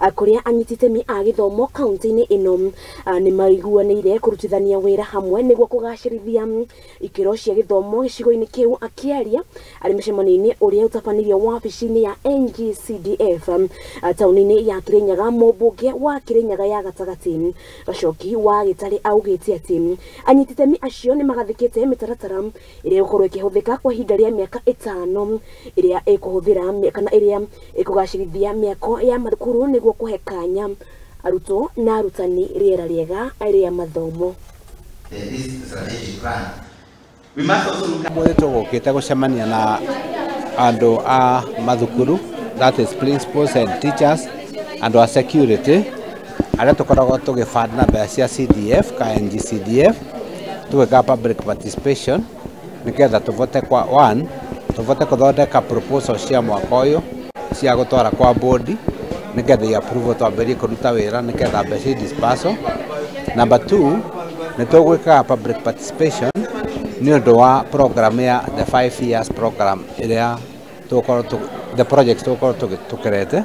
Kũrĩa anyiti itemi a gĩthomo kaunti-inĩ ĩno nĩ maiguanĩire kũrutithania wĩra hamwe nĩguo kũgacĩrithia ikĩro cia gĩthomo gĩcigo-inĩ kĩu. Akĩaria arĩ mũcemanio-inĩ ũrĩa ũtabanirio wabici-inĩ ya NGCDF taũni-inĩ ya Kirinyaga, mũmbunge wa Kirinyaga ya gatagatĩ Gacoki wa Gĩtarĩ augĩte atĩ anyiti itemi acio nĩ magathĩkĩte mĩtaratara ĩrĩa ĩgũkorwo ĩkĩhũthĩka kwa ihinda rĩa mĩaka 5 ĩrĩa ĩkũhũthĩra kana ĩrĩa ĩkũgacĩrithia mĩako ya mathukuru nĩguo kũhe kanya arutwo na arutani rĩera rĩega rĩa mathomo. Mũthĩ tũgũkĩte gũcemania na andũ a mathukuru, that is principals and teachers, andũ a security arĩa tũkoragwo tũgĩband na mbeca cia CDF ka NGCDF, tũgĩka public participation nĩgetha tũvote kwa one tũvote kũthondeka proposal cia mwaka ũyũ cia gũtwara kwa board nĩgetha i approve twambĩrĩrie kũruta wĩra nĩgetha mbeca i dispersal. Number two, nĩ tũgwĩkaga public participation nĩ ũndũ wa program ya the 5 years program ĩrĩa tũgũkorwo the projects tũgũkorwo tũkerete,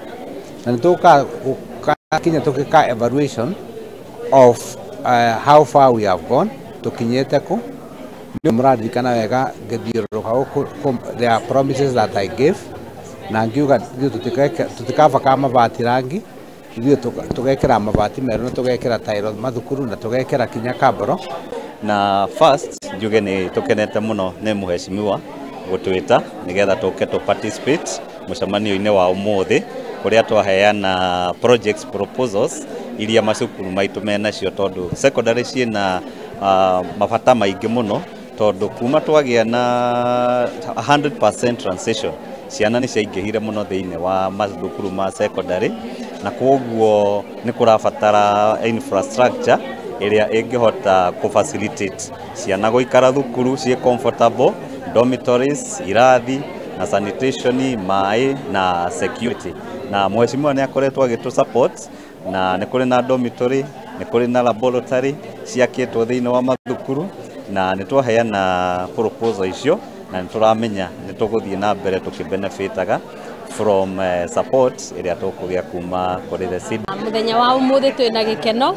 na nĩ tũgũka kinya tũgĩka evaluation of how far we have gone, tũkinyĩte kũ. Nĩ mũraririkana wega ngĩthiũrũrũka gũkũ, there are promises that I gave na ngiuga ithuĩ tũtikabakaga mabati rangi, ithuĩ tũgekĩra mabati merũ na tũgekĩra tairo mathukuru na tũgekĩra kinya kabro. Na first njuge nĩ tũkenete mũno nĩ mũheshimiwa gũtwĩta nĩgetha tũke tũ participate mũcemanio-inĩ wa ũmũthĩ kũrĩa twaheana projects proposals iria macukuru maitũ menacio, tondũ secondary ciĩna mabata maingĩ mũno, tondũ kuma twagĩa na 100% transition ciana nĩ ciaingĩhire mũno thĩinĩ wa mathukuru ma secondary, na kwoguo nĩ kũrabatara infrastructure ĩrĩa ĩngĩhota kũ facilitate ciana gũikara thukuru ciĩ comfortable, dormitories, irathi na sanitation, maĩ na security. Na mheshimiwa nĩ akoretwo agĩtũ support, na nĩ kũrĩ na dormitory, nĩ kũrĩ na laboratory ciakĩtwo thĩinĩ wa mathukuru, na nĩ twaheana proposal icio na nĩ tũramenya nĩ tũgũthiĩ na mbere tũkĩbenefitaga from support ĩrĩa tũkũgĩa kuma kũrĩ the CDF. Muthenya wa umuthi twina gikeno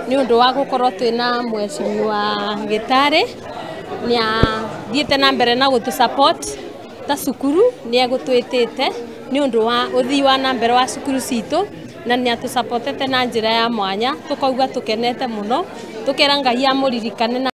ni undu wa gukorwo twina mheshimiwa Gitari, ni athiite na mbere na gutu support ta cukuru, ni egutwitite ni undu wa uthii wa na mbere wa cukuru citu, na ni atu supportete na njira ya mwanya, tukauga tukenete muno, tukera Ngai amuririkane na